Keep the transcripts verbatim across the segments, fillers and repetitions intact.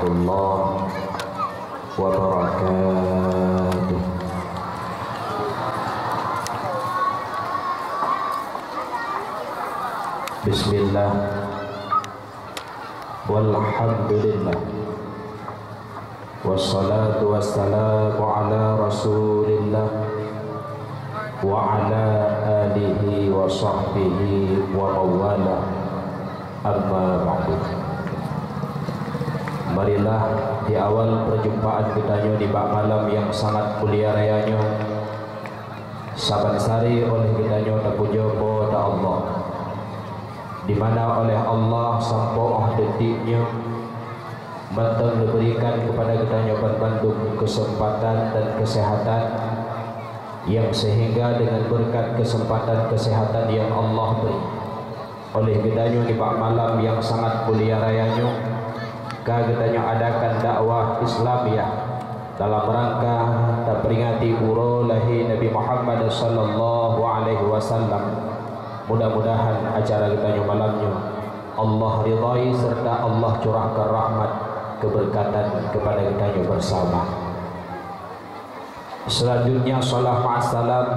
warahmatullahi wabarakatuh. Bismillah. Walhamdulillah. Wassalatu wassalamu ala Rasulillah wa ala alihi wa sahbihi wa mawala. Amma ba'du. Marilah di awal perjumpaan geutanyoe di bak malam nyang sangat mulia raya nyoe, saban sari oleh geutanyoe tapujoe Po teu Allah, di mana oleh Allah sampoe óh detik nyoe mantong neuberikan keupada geutanyoe banmandum keuseumpatan dan keuseuhatan nyang seuhingga deungon beureukat keuseumpatan keuseuhatan nyang Allah bri, oleh geutanyoe nibak malam nyang sangat mulia raya nyoe, ka geutanyoe adakan dakwah Islamiyah dalam rangka taperingati uroe lahé Nabi Muhammad sallallahu alaihi wasallam. Mudah-mudahan acara geutanyoe malam nyoe Allah ridhai serta Allah curahkan rahmat keberkatan kepada geutanyoe bersama. Selanjutnya, salawat salam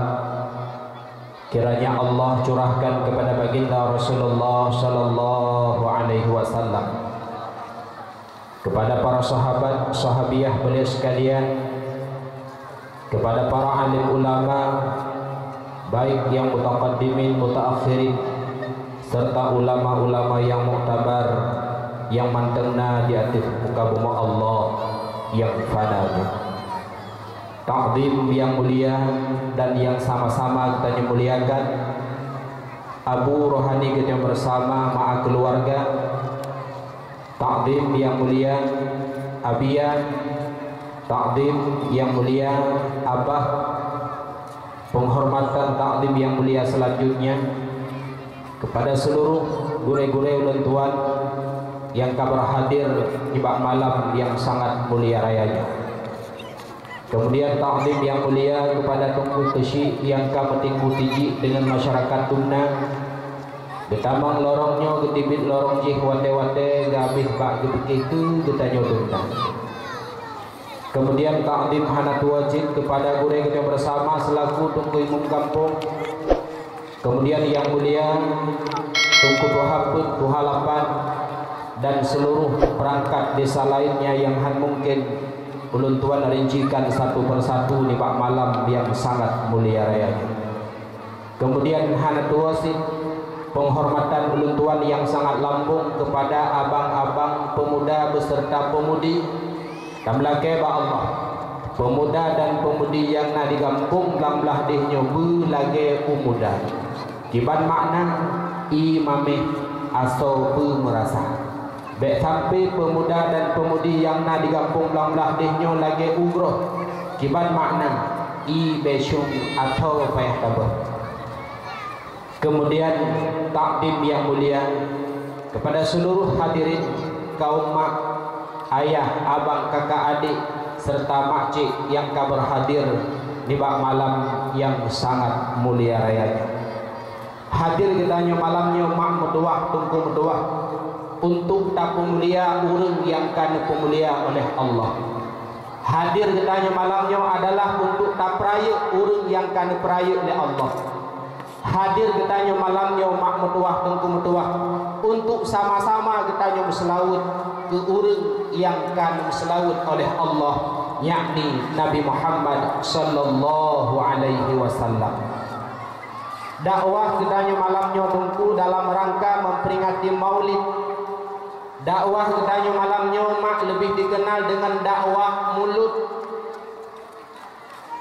kiranya Allah curahkan kepada baginda Rasulullah sallallahu alaihi wasallam, kepada para sahabat, sahabiah beliau sekalian, kepada para alim ulama, baik yang mutaqaddimin, mutaakhirin, serta ulama-ulama yang muktabar yang mantong na di ateueh muka bumoe Allah yang fana nyoe. Takdim yang mulia dan yang sama-sama geutanyoe muliakan, Abu Rohani geutanyoe bersama ma keluarga. Takdim yang mulia Abia, takdim yang mulia Abah, penghormatan takdim yang mulia selanjutnya kepada seluruh gurée-gurée ulôn tuan yang ka berhadir nibak malam yang sangat mulia raya nyoe. Kemudian takdim yang mulia kepada Teungku Keuchik nyang ka meutinggu tijik deungon masyarakat Dumna. Geutamong lorong nyoe geuteubiet lorong jih watée-watée geuhabéh bak geupiké keu geutanyoe Dumna. Kemudian takdim hana tuwoe cit kepada gurée geutanyoe bersama selaku Teungku Imum Gampông. Kemudian yang mulia Teungku Tuha Peuet, Tuha Lapan, dan seluruh perangkat desa lainnya yang han mungkin ulôn tuan rincikan satu persatu nibak malam yang sangat mulia raya nyoe. Kemudian hana tuwoe cit penghormatan ulôn tuan yang sangat lambong kepada abang-abang pemuda beserta pemudi. Tameulakée bak Allah, peumuda dan peumudi nyang na di gampông Blang Blahdeh nyoe beulagée u muda. Kiban makna, ie maméh asoe beumeurasa. Bék sampoe peumuda dan peumudi nyang na di gampông Blang Blahdeh nyoe lagée u groh. Kiban makna, ie bécong asoe payah tabeuet. Kemudian takdim yang mulia kepada seluruh hadirin, kaum mak, ayah, abang, kakak, adik, serta makcik yang ka berhadir nibak malam yang sangat mulia raya nyoe. Hadir geutanyoe malam nyoe mak meutuwah, teungku meutuwah, untuk tapeumulia ureuëng nyang ka neupeumulia oleh Allah. Hadir geutanyoe malam nyoe adalah untuk tapeurayeuk ureuëng nyang ka neupeurayeuk lé Allah. Hadir geutanyoe malam nyoe mak meutuwah, teungku meutuwah, untuk sama-sama geutanyoe meuseulaweuet keu ureuëng nyang ka neumeuseulaweuet oleh Allah, yakni Nabi Muhammad sallallahu alaihi wasallam. Dakwah geutanyoe malam nyoe teungku dalam rangka memperingati Maulid. Dakwah geutanyoe malam nyoe mak leubeh dikenal deungon dakwah mulod.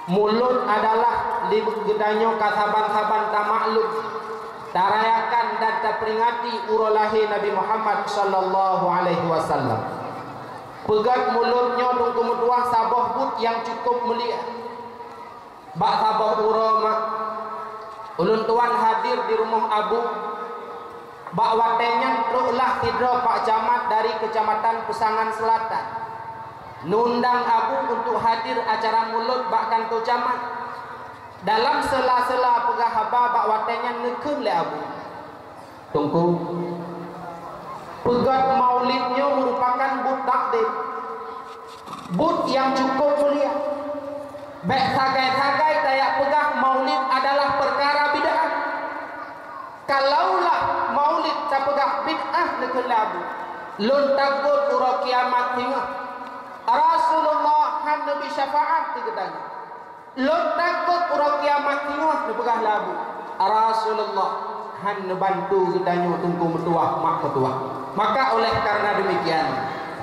Mulod adalah di geutanyoe ka saban-saban tamaklum, tarayakan dan taperingati uroe lahé Nabi Muhammad sallallahu alaihi wasallam. Peugét mulod nyoe teungku meutuwah saboh buet nyang cukup mulia. Bak saboh uroe mak, ulôn tuan hadir di rumoh Abu. Bak watée nyan troklah sidroe pak camat dari Keucamatan Peusangan Seulatan, neundang Abu untuk hadir acara mulod bak kantô camat. Dalam sela-sela peugah haba bak watée nyan neukheun lé Abu, "Teungku, peugét Maulid nyoe meurupakan takdim, buet nyang cukup mulia. Bék sagai-sagai tajak peugah maulid adalah peukara bid'ah. Kalaulah maulid tapeugah bid'ah, neukheun lé Abu, lôn takot uroe kiamat singoh Rasulullah hana neubi syafaat keu geutanyoe. Lôn takot uroe kiamat singoh, neupeugah lé Abu, Rasulullah hana neubantu geutanyoe teungku meutuwah, mak meutuwah. Maka oleh karena demikian,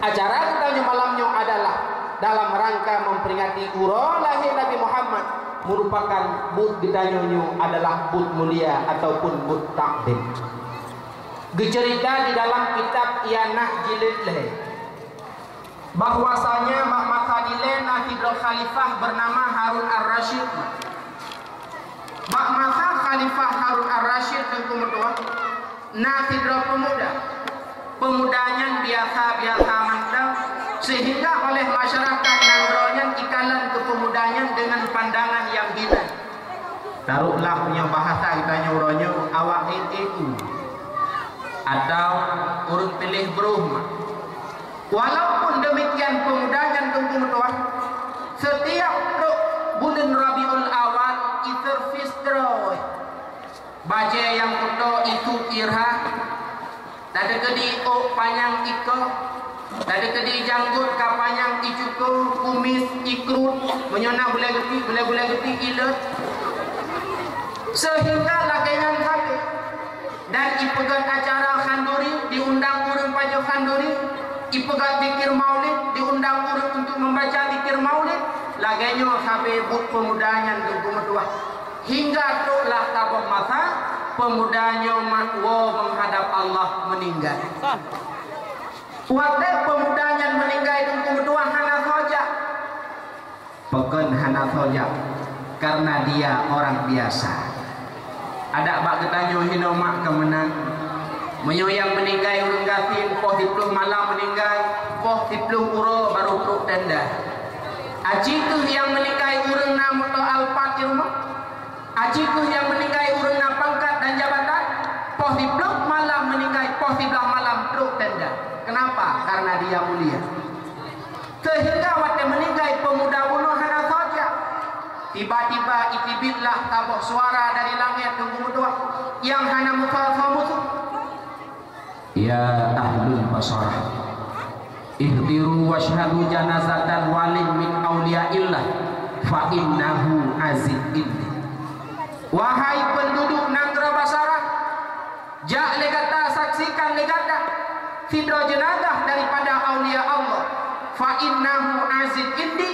acara geutanyoe malam nyoe adalah dalam rangka memperingati uroe lahé Nabi Muhammad, merupakan buet geutanyoe nyoe adalah buet mulia ataupun buet takdim. Geuceurita di dalam kitab Ianah jilid lhée, bahwasanya bak masa dilée na sidroe khalifah bernama Harun Ar-Rasyid. Bak masa Khalifah Harun Ar-Rasyid teungku meutuwah, na sidroe peumuda. Peumuda nyan biasa-biasa mantong, seuhingga oleh masyarakat nanggroe nyan ikalon keu peumuda nyan deungon pandangan nyang hina. Taroklah meunyoe bahasa geutanyoe uroe nyoe, awak ék-ék u, atawa ureuëng piléh broh mak. Walaupun demikian, peumuda nyan teungku meutuwah, setiap trok buleuen Rabiul Awal, iservis droe. Bajée nyang beutoe isut irhah, tadeukeudi ôk panyang ikoh, tadeukeudi janggot ka panyang icuko, kumis ikrut, meunyoe na gulée geuti, gulée-gulée geuti ilot. Seuhingga lagée nyan sabe. Dan ipeugét acara khanduri, diundang ureuëng pajoh khanduri, ipeugét zikir maulid, diundang ureuëng untuk membaca zikir maulid, lagée nyoe sabe buet peumuda nyan teungku meutuwah. Hingga troklah saboh masa, peumuda nyoe mat woe menghadap Allah, meuninggai. Watée peumuda nyan meuninggai teungku meutuwah hana soe jak. Pakon hana soe jak? Karena dia orang biasa. Adak bak geutanyoe hinoe mak ka meunan. Meunyoe nyang meuninggai ureuëng gasien, poh siplôh malam meuninggai, poh siplôh uroe barô trok tenda. Aci kheueh nyang meuninggai ureuëng na moto Alphard di rumoh. Aci kheueh nyang meuninggai ureuëng na pangkat dan jabatan, poh siplôh malam meuninggai, poh siblaih malam trok tenda. Kenapa? Karena dia mulia. Seuhingga watée meuninggai peumuda bunoe hana soe jak. Tiba-tiba iteubietlah saboh suara dari langét teungku meutuwah nyang hana meusoe-soe musoh. Ya ahlul Basarah, ihdiru wasyhadu janazatan walin min auliyaillah, fa innahu aziz indi. Wahai penduduk nanggroe Basarah, jak lé gata saksikan lé gata sidroe jeunazah daripada aulia Allah, fa innahu aziz indi,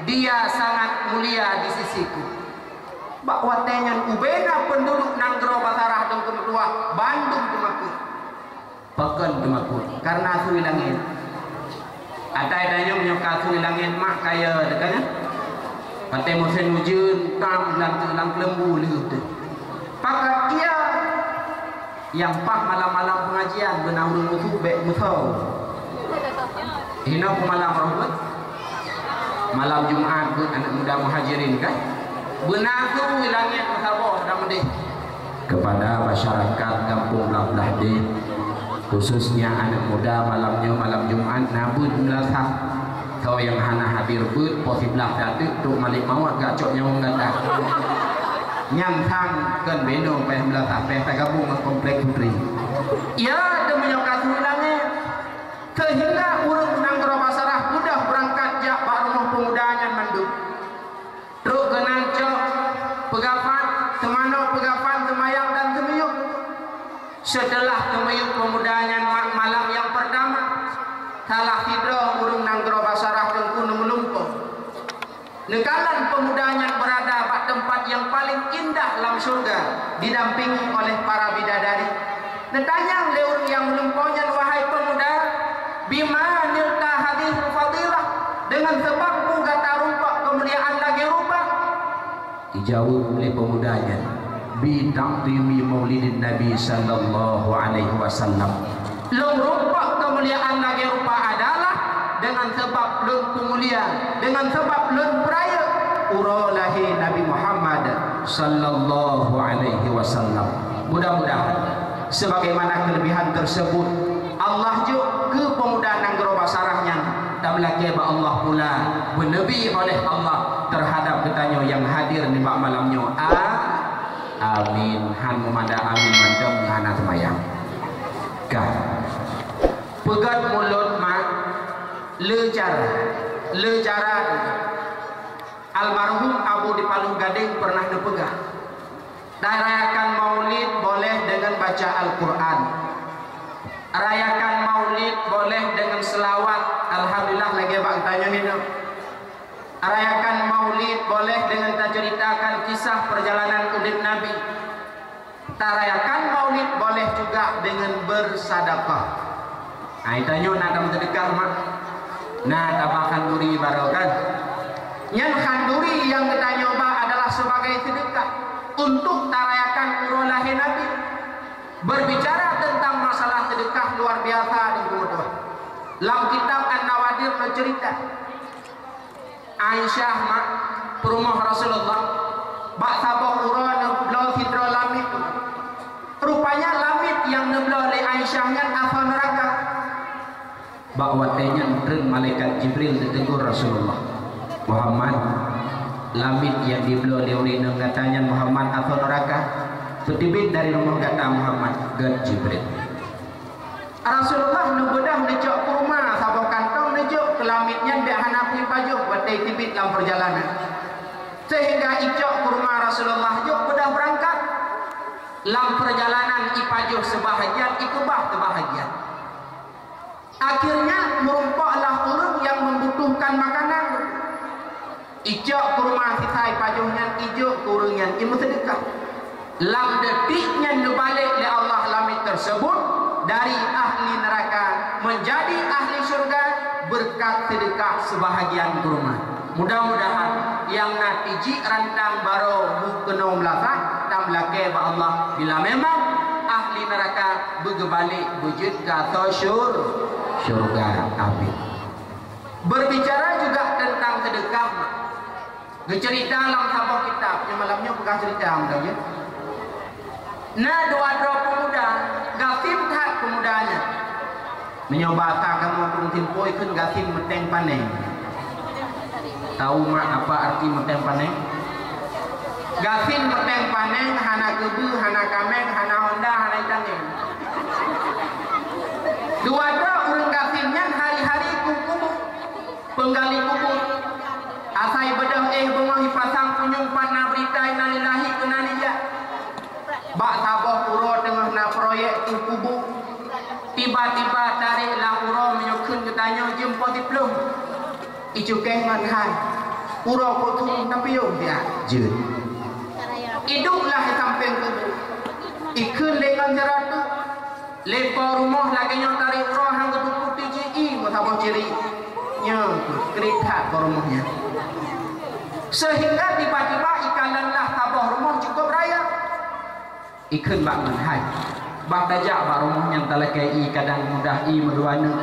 dia sangat mulia di sisiku. Bak watée nyan ubena penduduk nanggroe Basarah teungku meutuwah bandum teumakot. Pakon teumakot? Karena asui langét. Atai tanyoe nyoe ka asui langét mak kaya teuka nyan. Watée musém ujeuen, tam lam, lam keuleumbu lheueh teuh. Pakon iya nyang paih malam-malam pengajian beuna ureuëng musoh bék meusoe. Hinoe peumalam roh beuet. Malam Jumat beuet aneuk muda Muhajirin kan? Beuna asui langét meusaboh dan meudeh. Kepada masyarakat Gampông Blah Blah Deh, khususnya aneuk muda, malam nyoe malam Jumat na beuet meulasah. Soe nyang hana hadir beuet, poh siblaih tateuk trok malek mawat gak cok nyawöng gata. Nyang sang kon beno péh meulasah péh tagabong ngon komplek putri. Ya, demi nyoe ka asui langét. Seuhingga ureuëng nanggroe Basarah mudah beurangkat jak bak rumoh peumuda nyan mandum. Trok keunan cok peugafan, teumanoe peugafan, teumayang dan teumiyueb. Seuteulah teumiyueb peumuda nyan mak malam nyang peurtama, salah sidroe ureuëng nanggroe Basarah teungku neumeulumpoe. Neukalon peumuda nyan beurada bak teumpat nyang paleng indah lam syeuruga, didampingi oleh para bidadari. Neutanyong lé ureuëng nyang meulumpoe nyan, "Wahai peumuda, bima nilta hadhil fadilah? Deungon sabab peue gata rumpok keumuliaan lagée rupa?" Jijaweueb lé peumuda nyan, "Bi ta'dhimi maulidin Nabi sallallahu alaihi wasallam." Lôn rumpok keumuliaan lagée rupa adalah deungon sabab lôn peumulia, deungon sabab lôn peurayeuk uroe lahé Nabi Muhammad sallallahu alaihi wasallam. Mudah-mudahan sebagaimana kelebihan tersebut Allah jok keu peumuda nanggroe Basarah Lakée bak Allah pula, beuneubri oleh Allah teuhadab geutanyoe nyang hadir nibak malam nyoe. A-, amin. Han meumada amin mantong hana seumayang. Ka. Peugét mulot mak, le cara, le cara. Almarhum Abu di Paluh Gadeng pernah neupeugah, rayakan Maulid boleh dengan baca Al-Quran. Rayakan Maulid boleh dengan selawat. Alhamdulillah, lagée bak geutanyoe hidup. Rayakan Maulid boleh dengan taceritakan kisah perjalanan udeb Nabi. Tarayakan Maulid boleh juga dengan bersedekah. Nah, geutanyoe na tameuseudeukah mak? Na tabah khanduri baroe kan? Nyan khanduri nyang geutanyoe ba adalah sebagai sedekah untuk tarayakan uroe lahé Nabi. Berbicara tentang masalah sedekah luar biasa dan kemudian lam kitab An-Nawadir neucerita Aisyah mak peurumoh Rasulullah bak saboh uroe neubloe sidroe lamiet. Rupanya lamiet nyang neubloe lé Aisyah nyan asoe neuraka. Bak watée nyan treun malaikat Jibril neutegur Rasulullah, "Muhammad, lamiet nyang dibloe lé ureuëng inong gata nyan Muhammad asoe neuraka. Peuteubiet dari rumoh gata Muhammad," gét Jibril. Rasulullah neubeudoh neucok kurma saboh kantong neujok keu lamiet nyan bék hana peue ipajoh watée teubiet lam peurjalanan. Seuhingga icok kurma Rasulullah jok beudoh beurangkat. Lam peurjalanan ipajoh seubahagian, ikeubah seubahagian. Akhirnya meurumpok lah ureuëng nyang membutuhkan makanan. Icok kurma sisa ipajoh nyan ijok keu ureuëng nyan imeuseudeukah. Lam detik nyan neubalek lé Allah lamiet tersebut dari ahli neraka menjadi ahli syurga berkat sedekah sebahagian kurma. Mudah-mudahan nyang na tijik rantang baroe bukeunoe meulasah dan meulakée bak Allah bila memang ahli neraka beugeubalek beujeuet keu asoe syur-, syurga. Amin. Berbicara juga tentang sedekah, geucerita lam saboh kitab, nyang malam nyoe peugah cerita meunan. Na dua droe peumuda, gasien that peumuda nyan. Meunyoe basa kamoe ureuëng Timpo ikheun gasien meuténg paneng. Tahu mak apa arti meuténg paneng? Gasien meuténg paneng, hana keubeue, hana kaméng, hana honda, hana itangeng. Dua droe ureuëng gasien nyan hari-hari keu kubu. Peunggali kubur. Asai beudôh éh beungoh ipasang punyueng pat na beurita innalillahi wa inna ilaihi raji'un. Bak saboh uroe teungoh na proyek tueng kubu, tiba-tiba tarek lah uroe meunyoe kheun geutanyoe jeuem poh siplôh. Icukéh ngon hai. Uroe keu tueng tapi yom dia jeuet. Iduek lah di sampéng kubu. Ikheun lé ngon jaroe teuk. Lé po rumoh lagée nyoe tarek uroe han geuteupeue tiji i meusaboh ciri. Nyoe krit that po rumoh nyan. Seuhingga tiba-tiba ikalon lah saboh rumoh cukup raya. Ikheun bak ngon hai. Bah tajak bak rumoh nyan talakée i kadang mudah i meudua neuk.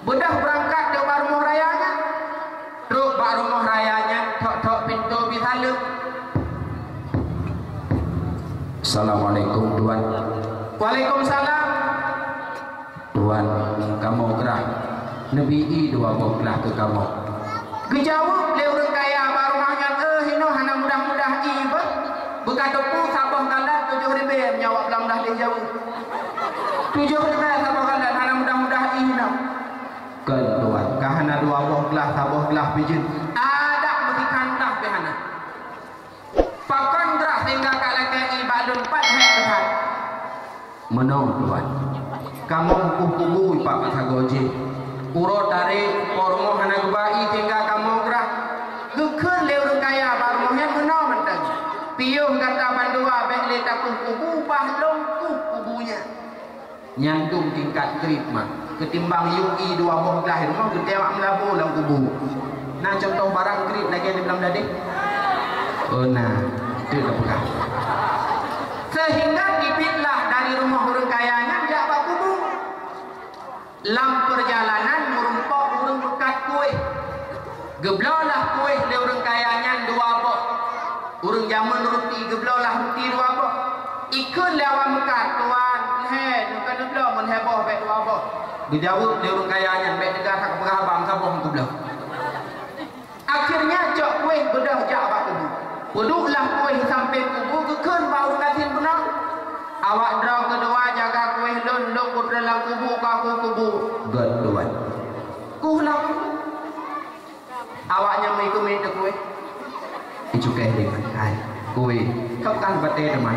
Beudôh beurangkat deuek bak rumoh raya nyan. Trok bak rumoh raya nyan, thok-thok pintoe bi saleuem. "Assalamualaikum, Tuan." "Waalaikumsalam." "Tuan, kamoe grah, neubi i dua boh glah keu kamoe." Geujaweueb lé ureuëng kaya bak rumoh nyan, "Eh, hinoe hana mudah-mudah i beuh. Beuka teupeu saboh galan tujoh ribée meunyoe awak blang dah lé jaweueb. Tujoh ribée saboh galan hana mudah-mudah i hinoe." "Kon, Tuan, ka hana dua boh glah, saboh glah pi jeuet." "Adak meusikan glah pi hana." "Pakon grah sehingga ka lakée i bak lôn pat hék teuhat?" "Meunoe, Tuan. Kamoe mukoh kubu ipak meusagoe jih. Uroe tarek po rumoh hana geuba i sehingga kamoe grah." Geukheun lé ureuëng kaya bak rumoh nyan meunoe mantong. "Piôh gata bandua bék lé takoh kubu, bah lôn koh kubu nyan." Nyan dum tingkat kriet mak. Keutimbang yue i dua boh glah rumoh geuteuak meulabu lam kubu. Na contoh barang kriet lagée di lam dadeh? Oh na, teuk tapeugah. Sehingga teubiet lah dari rumoh ureuëng kaya nyan jak bak kubu. Lam peurjalanan meurumpok ureuëng meukat kueh. Geubloe lah kueh lé ureuëng kaya nyan dua boh. Ureuëng jameun ruti geubloe lah ruti dua boh. Ikheun lé awak meukat, "Tuan, lhée, neuka neubloe meulhée boh bék dua boh." Geujaweueb lé ureuëng kaya nyan, "Bék teuga that peugah haba meusaboh." Awaknyan meuikeu miet teuh kueh. Icukéh lé ngon hai kueh. Ka bukan batée teuma.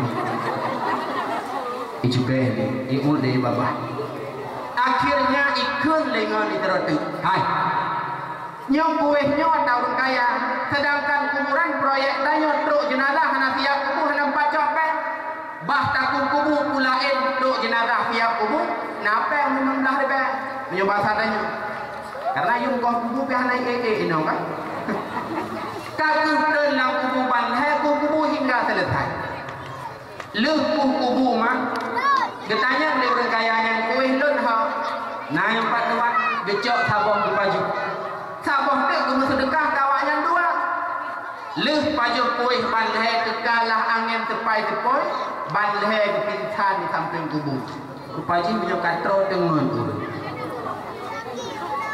Icukéh lé, iut lé babah. Akhirnya ikheun lé ngon sidroe teuk. Hai. Nyoe kueh nyoe ata ureuëng kaya, sedangkan kuburan proyek tanyoe trok jeunazah hana siap kubu hana pacoh péng. Bah takue kubu pulaén trok jeunazah siap kubu, na péng limong blaih ribée. Meunyoe basa tanyoe. Karena yum goh kubu pih hana ék-ék inoe kan. Ka keuh treun lam kubu ban lhée kubu hingga selesai. Lheueh kubu mah, geutanyong lé ureuëng kaya nyan kueh lôn ho. Na nyang pat dua, geucok saboh geupajoh. Saboh teuk geumeuseudeukah keu awaknyan dua. Lheueh pajoh kueh ban lhée teuka lah angén teupai teupôi, ban lhée geupingsan di sampéng kubu. Rupa jih meunyoe ka troe teungeut ureuëng.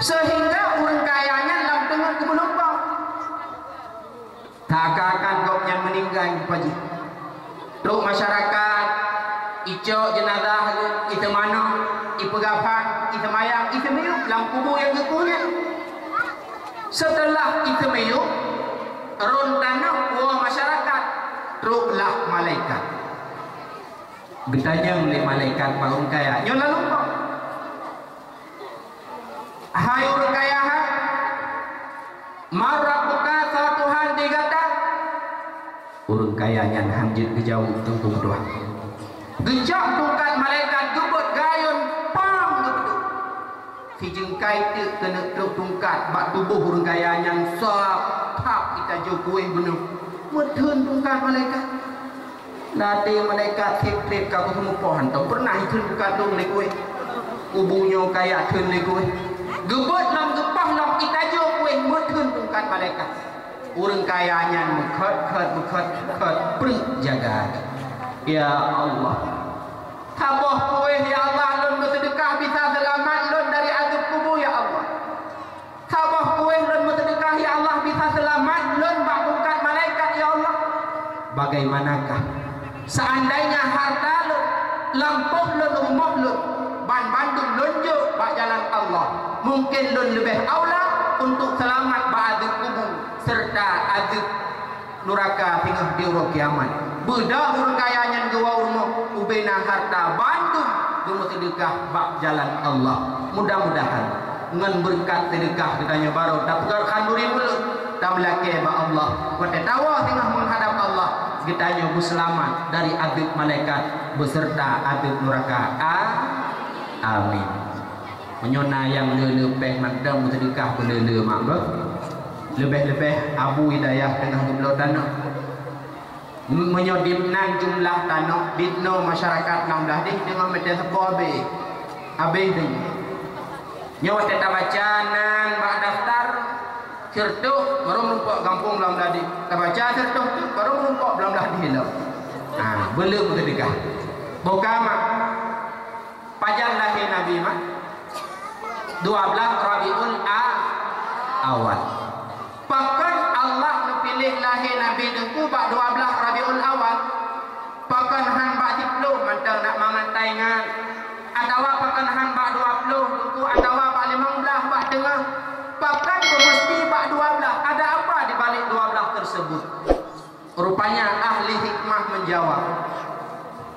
Seuhingga ureuëng kaya nyan lam teungeut geumeunumpang. Seakan-akan gobnyan meuninggai rupa jih. Trok masyarakat, icok jeunazah geuh, iteumanoe, ipeugafan, iteumayang, iteumiyueb lam kubu nyang geukueh nyan. Seuteulah iteumiyueb, rhon tanoh woe masyarakat, troklah malaikat. Geutanyong lé malaikat bak ureuëng kaya, "Nyoe lalu po?" "Hai ureuëng kaya hai, man rabbuka, soe Tuhan di gata?" Ureuëng kaya nyan han jeuet geujaweueb teungku meutuah. Geujak tungkat malaikat geubeuet gayôn pang geupeuduek. Sijeungkai teuk keuneuk trok tungkat bak tuboh ureuëng kaya nyan sab thab itajoh kueh bunoe. Meutheun tungkat malaikat. Ladée malaikat treb-treb ka kuteumeupoh hantom peureunah itheun bukadong lé kueh. Kubu nyoe kaya theun lé kueh. Geubeuet lom geupoh lom itajoh kueh meutheun tungkat malaikat. Ureuëng kaya nyan meukhot-khot, meukhot-khot, pruet jaga. Ya Allah. Saboh kueh, ya Allah, lôn meuseudeukah bisa seulamat lôn dari azeueb kubu, ya Allah. Saboh kueh lôn meuseudeukah, ya Allah, bisa seulamat lôn bak tungkat malaikat, ya Allah. Bagaimanakah seandainya harta lôn, lampôh lôn, rumoh lôn, ban bandum lôn jok bak jalan Allah, mungkin lôn leubeh aula untuk seulamat bak azeueb kubu seureuta azeueb nuraka singoh di uroe kiamat. Beudôh ureuëng kaya nyan geuwoe u rumoh, ubena harta bandum geumeuseudeukah bak jalan Allah. Mudah-mudahan ngon beureukat seudeukah geutanyoe barô tapeugah khanduri mulut, tameulakée bak Allah. Watée tawoe singoh meuhadab Allah, geutanyoe beuseulamat dari azeueb malaikat beuseurta azeueb nuraka. A-, amin. Meunyoe na nyang le-le péng mantong meuseudeukah beule-le mak beuh. Leubeh-leubeh Abu Hidayah teungoh geubloe tanoh. Meunyoe dibnan jumlah tanoh, dibnoe masyarakat lam blah deh deungon meuteuseupo abéh. Abéh deh. Nyoe watée tabaca nan bak daftar, sireutoh baru meurumpok gampông lam blah deh. Tabaca sireutoh tu baru meurumpok lam blah deh lom. Ha, beule meuseudeukah. Boh ka mak. Pajan lahé Nabi mak? Dua blaih Rabiul A-, Awal. Pakon Allah neupiléh lahé Nabi Teungku bak dua blaih Rabiul Awal? Pakon han bak siplôh mantong nak mangat taingat? Atawa pakon han bak dua plôh Teungku atawa bak limong blaih bak teungoh? Pakon beumusti bak dua blaih? Ada apa di balik dua blaih tersebut? Rupanya ahli hikmah menjawab,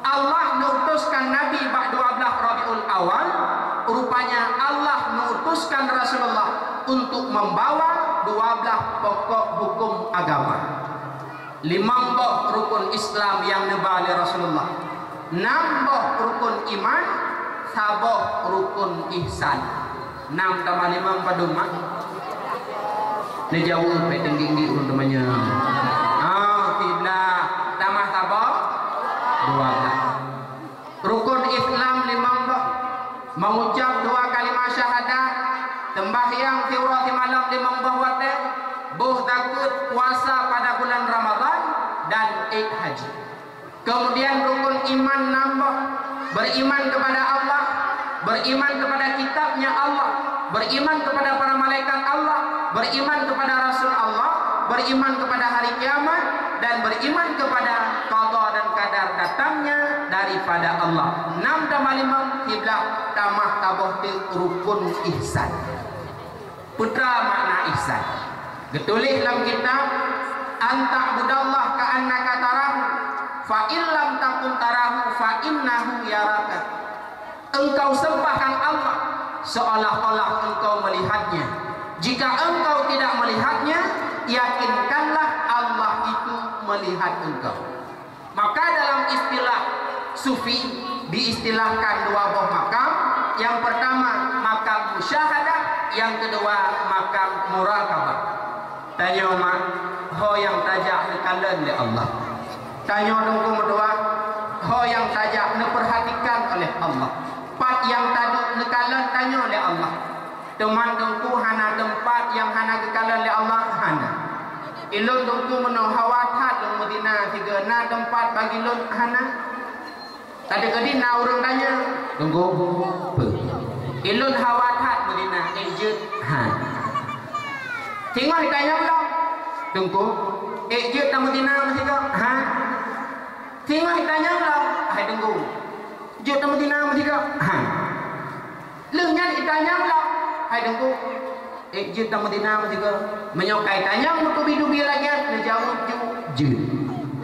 Allah neuutuskan Nabi bak dua blaih Rabiul Awal, rupanya Allah neuutuskan Rasulullah untuk membawa dua blaih pokok hukum agama. Limong boh rukun Islam nyang neuba lé Rasulullah. Nam boh rukun iman, saboh rukun ihsan. Nam tamah limong padum, mak? Neujaweueb pék teunggi-nggi ureuëng teumanyong. Ah, siblah. Tamah saboh? Dua blaih. Rukun Islam limong boh. Mengucap dua kalimah syahadat, sembahyang siuroe simalam limong boh watée, boh zakeuet, puasa pada bulan Ramadan, dan ék haji. Kemudian rukun iman nam boh, beriman kepada Allah, beriman kepada kitabnya Allah, beriman kepada para malaikat Allah, beriman kepada rasul Allah, beriman kepada hari kiamat, dan beriman kepada qada dan qadar datangnya daripada Allah. Nam tamah limong, siblah, tamah saboh teuk rukun ihsan. Peue makna ihsan? Geutuléh lam kitab, "An ta'budallaha ka'annaka tarahu, fa in lam takun tarahu, fa innahu yaraka." Engkau sembahkan Allah seolah-olah engkau melihatnya. Jika engkau tidak melihatnya, yakinkanlah Allah itu melihat engkau. Maka dalam istilah sufi diistilahkan dua boh makam. Yang pertama makam musyahadah, yang kedua makam muraqabah. Tanyoe mak, ho nyang tajak neukalon lé Allah. Tanyoe teungku meutuah, ho nyang tajak neupeurhatikan oleh Allah. Pat nyang taduek neukalon tanyoe lé Allah. Teuma teungku hana teumpat nyang hana geukalon lé Allah, hana. Ilôn teungku meunoe hawa that lôn meuzina sigoe, na teumpat bagi lôn, hana. Tadi keudin na ureuëng tanya, teungku, peue? Ilôn hawa that meuzina, ék jeuet, ha. Singoh tanyong lom, teungku, ék jeuet tameuzina meusigoe, ha. Singoh tanyong lom, hai teungku, jeuet tameuzina meusigoe, ha. Lheueh nyan itanyong lom, hai teungku, ék jeuet tameuzina meusigoe? Meunyoe ka itanyong meutubi-tubi lagée nyan, neujaweueb ju jeuet.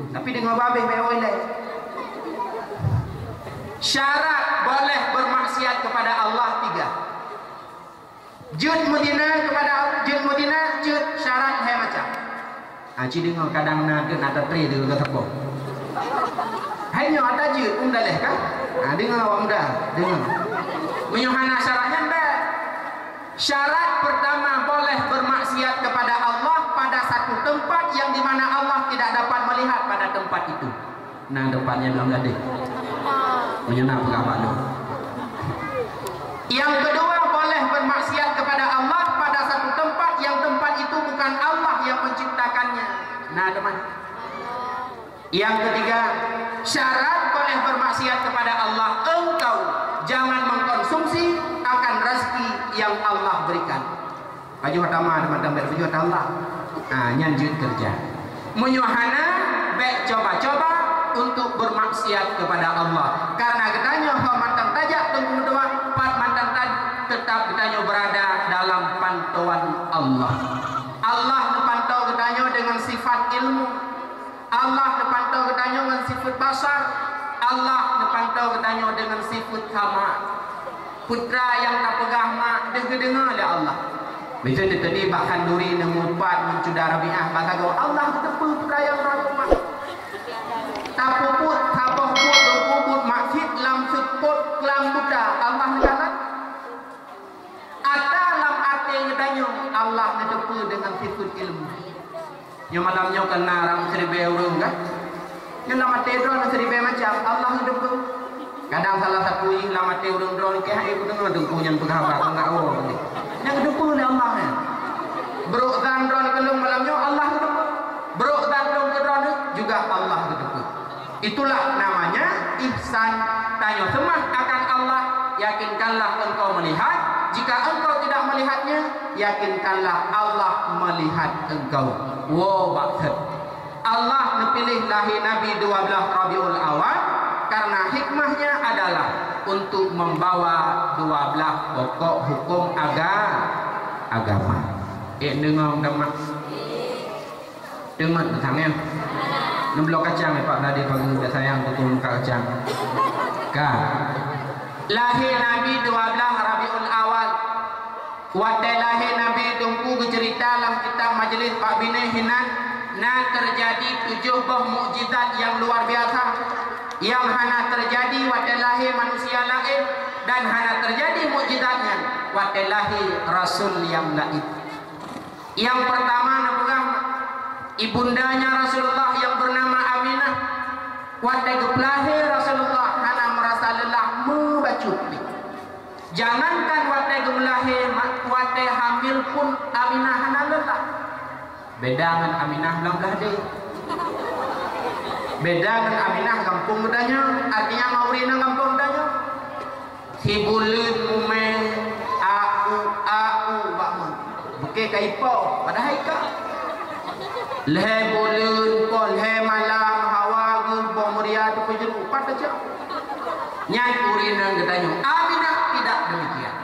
Tapi deungoe babeh meuwoe lé. Syarat boleh bermaksiat kepada Allah tiga. Jeuet meuzina kepada, jeuet meuzina, jeuet syarat hai macam. Ah, ci deungoe kadang na geuh na tatré deungoe geuh sapo. Hai nyoe ata jeuet pun daleh kan? Ah, deungoe awak muda, deungoe. Meunyoe hana syarat nyan bèk. Syarat pertama boleh bermaksiat kepada Allah pada satu tempat yang di mana Allah tidak dapat melihat pada tempat itu. Nah, depannya belum jadi. Meunyoe na peugah bak lôn. Yang kedua, boleh bermaksiat kepada Allah pada satu tempat yang tempat itu bukan Allah yang menciptakannya. Nah, teman. Yang ketiga, syarat boleh bermaksiat kepada Allah, engkau jangan mengkonsumsi akan rezeki yang Allah berikan. Pajoh tama di mata bèk pajoh tama. Ha, nyan jeuet keureuja. Meunyoe hana, bèk coba-coba untuk bermaksiat kepada Allah. Karena geutanyoe ho mantong tajak teungku meutuah, pat mantong tajak, tetap geutanyoe berada dalam pantauan Allah. Allah neupantau geutanyoe dengan sifat ilmu. Allah neupantau geutanyoe ngon sifeuet basar. Allah neupantau geutanyoe deungon sifeuet sama. Peue nyang tapeugah mak deuh geudeungoe lé Allah. Miseue teukeudi bak khanduri neumupat ngon cuda Rabiah bak sagoe, Allah geuteupeue peue nyang tapeugah mak. Tapeubuet saboh buet dong ubit maksiet lam seupôt klam buta, Allah neukalon. Ata lam até geutanyoe Allah neuteupeue deungon sifeuet ilmu. Nyoe malam nyoe keu na ram siribèe ureueng kan? Nyoe lam até droeneuh siribèe macam Allah neuteupeue. Kadang salah satu jih lam até ureueng droeneuh keu hai kudeungoe teungku nyan peugah haba keu ngak woe tadi. Nyan neuteupeue lé Allah nyan. Brok zan droeneuh keu lôn malam nyoe Allah neuteupeue. Brok zan lôn keu droeneuh juga Allah neuteupeue. Itulah namanya ihsan. Tanyoe seumah akan Allah, yakinkanlah engkau melihat. Jika engkau tidak melihatnya, yakinkanlah Allah melihat engkau. Woe bak that. Allah neupiléh lahé Nabi dua belas Rabiul Awal karena hikmahnya adalah untuk membawa dua belas pokok hukum aga-, agama. Eh, deungoe, teuma. Deungon mantong nyan. Neubloe kacang, Pak Beladi pagi, dah sayang beutôi muka kacang. Ka. Lahé Nabi dua belas Rabiul Awal. Watèe lahé Nabi teungku geuceurita lam kitab majlis bak binéh hinan, na teujadi tujoh boh mukjizat nyang luar biasa, nyang hana teujadi watèe lahé manusia laén, dan hana teujadi mukjizat nyan watèe lahé rasul nyang laén. Nyang peurtama neupeugah, ibundanya Rasulullah nyang beunama Aminah, watèe geupeulahé Rasulullah hana meurasa leulah meubacut pih. Jangankan watèe geumeulahé, ma-, watèe hamil pun Aminah hana leulah. Beda ngon Aminah lam blah deh. Beda ngon Aminah gampông geutanyoe, artinya mauri nang gampông geutanyoe. Sibuleuen mumè, au, au, bak meuh. Bukée ka ipo, padahai ka. Lhèe buleuen po, lhèe malam, hawa geuh, boh meuria teupeujeuet, pat teucok. Nyan ureueng inong geutanyoe. Aminah tidak demikian.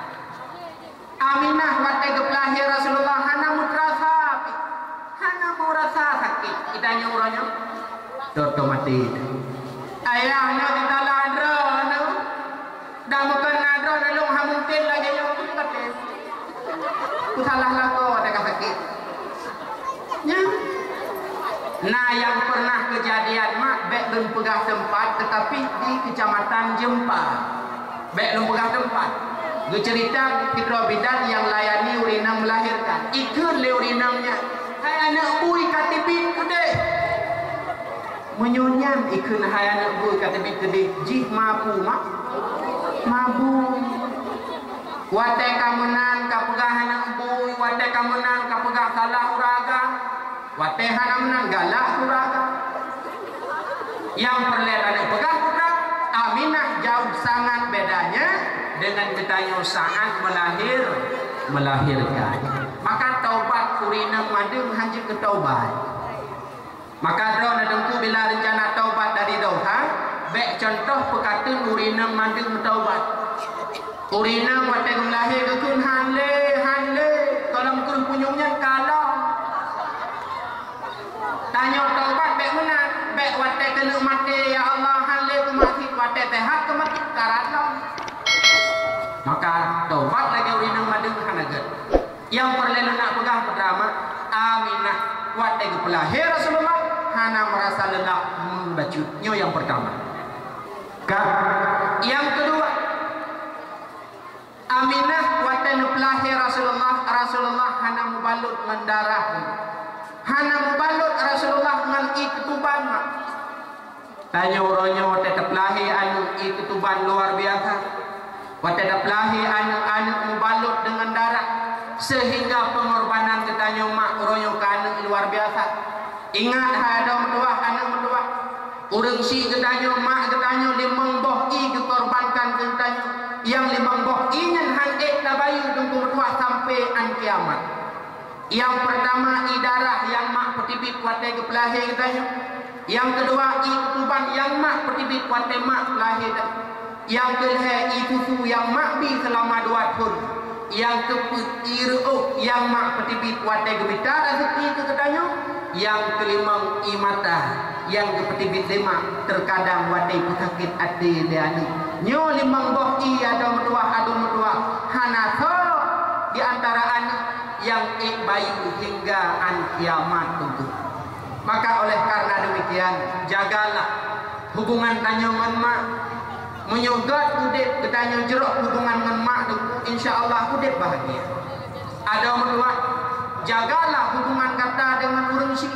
Aminah watèe geupeulahé Rasulullah hana meuteurasa pih. Droe maté. Ayah nyoe titalah droe nyoe. Dah meukeuna droe lôn hana mungken lagée nyoe pun katé. Kusalah lakoe teuka sakét. Nyan. Nah, nyang pernah keujadian mak bék lôn peugah teumpat, teutapi di Keucamatan Jeumpa. Bék lôn peugah teumpat. Geuceurita sidroe bidan nyang layani ureueng inong melahirkan. Ikheun lé ureueng inong nyan, "Hai aneuk bui ka teubiet keudeh." Meunyoe nyan ikheun hai aneuk bui ka teubiet keudeh, jih mabu ma-, mabu. Watée ka meunan ka peugah aneuk bui, watée ka meunan ka peugah salah uraga, watée hana meunan galak uraga. Nyang peureulée aneuk peugah putra, Aminah jauh sangat bedanya dengan geutanyoe saat melahir, melahirkan. Maka taubat ureueng inong mandum hanjeuet keu taubat. Maka droe na teungku bila reuncana taubat dari dosa, bék contoh peukateun ureueng inong mandum meutaubat. Ureueng inong watée geulahé geukheun, "Han lé, han lé, gohlom kreueh punyueng nyan ka lom." Tanyoe taubat bék meunan, bék watée keuneuk maté, "Ya Allah, han lé keumaksi," watée seuhat keumaksi karat lom. Maka taubat lagée ureueng inong mandum hana gét. Nyang peureulée lôn nak peugah putra mak, Aminah watée geupeulahé Rasulullah hana meurasa leulah meubacut. Nyoe nyang peurtama. Ka, nyang keudua, Aminah watée neupeulahé Rasulullah, Rasulullah hana mubalot ngon darah. Hana mubalot Rasulullah ngon ié keutuban mak. Tanyoe uroe nyoe watée tapeulahé aneuk ié keutuban luar biasa. Watée tapeulahé aneuk-aneuk mubalot deungon darah, seuhingga peungorbanan geutanyoe mak uroe nyoe keu aneuk luar biasa. Ingat hai adoe meutuwah, aneuk meutuwah, ureueng syiek geutanyoe, mak geutanyoe limong boh ié geukorbankan keu geutanyoe. Nyang limong boh ié nyan han ék tabayeue teungku meutuwah sampoe án kiamat. Nyang peurtama, ié darah nyang mak peuteubiet watée geupeulahé geutanyoe. Nyang keudua, ié keutuban nyang mak peuteubiet watée mak peulahé geutanyoe. Nyang keulhée, ié susu nyang mak bi seulama dua thon. Nyang keupeuet, ié reuôh nyang mak peuteubiet watée geumita raseuki keu geutanyoe. Nyang keulimong, ié mata nyang geupeuteubiet lé mak teukadang watée peusakét até lé aneuk. Nyoe limong boh ié adoe meutuwah, adoe meutuwah, hana soe di antara aneuk nyang ék bayeue hingga án kiamat teungku. Maka oleh karena demikian, jagalah hubungan tanyoe ngon mak. Meunyoe gét udeb geutanyoe jroh hubungan ngon mak teungku, insya Allah udeb bahagia. Adoe meutuwah, jagalah hubungan gata deungon ureueng syiek.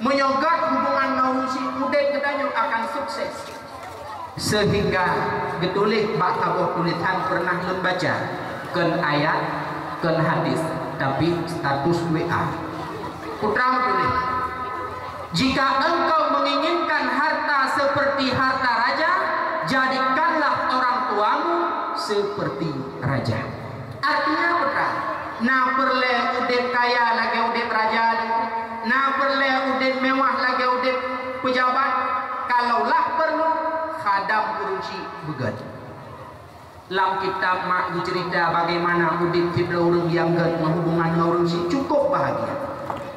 Meunyoe gét hubungan ngon ureueng syiek, udeb geutanyoe akan sukses. Seuhingga geutuléh bak saboh tulésan peureunah lôn baca, kon ayat, kon hadis, tapi status W A. Putra meutuléh, "Jika engkau menginginkan harta seperti harta raja, jadikanlah orang tuamu seperti raja." Artinya peue? Na peureulée udeb kaya lagée udeb raja, na peureulée udeb mewah lagée udeb peujabat, kalaulah peureulée khadam ureueng syiek beugét. Lam kitab mak geuceurita bagaimana udeb sidroe ureueng nyang gét meuhubungan ngon ureueng syiek, cukup bahagia.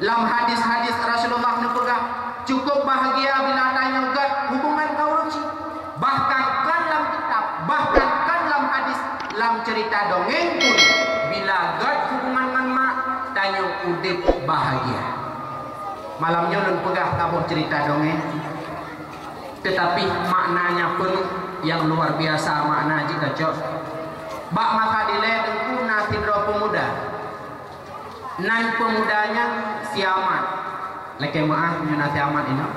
Lam hadis-hadis Rasulullah neupeugah, cukup bahagia bila tanyoe gét hubungan ngon ureueng syiek. Bahkan kon lam kitab, bahkan kon lam hadis, lam ceurita dongeng pun, bila gét hubungan ngon mak, tanyoe udeb bahagia. Malam nyoe lôn peugah saboh ceurita dongeng, teutapi maknanya peunoh nyang luar biasa makna jih tacok. Bak masa dilée teungku na sidroe peumuda. Nan peumuda nyan si Amat. Lakée meuáh nyoe na si Amat inoe.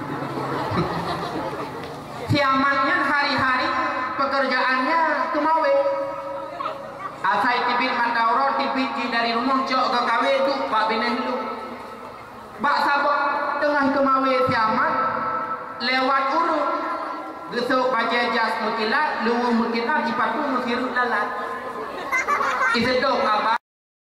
Si Amat nyan hari-hari peukeurjaannya keumawé. Asai teubiet mata uroe, teubiet jih dari rumoh cok geuh kawé duek bak binéh lueng. Bak saboh teungoh keumawé si Amat, lewat ureueng geusok bajée jas meukilat, luweue meukilat, sipatu meusireuk lalat. Iseudong aba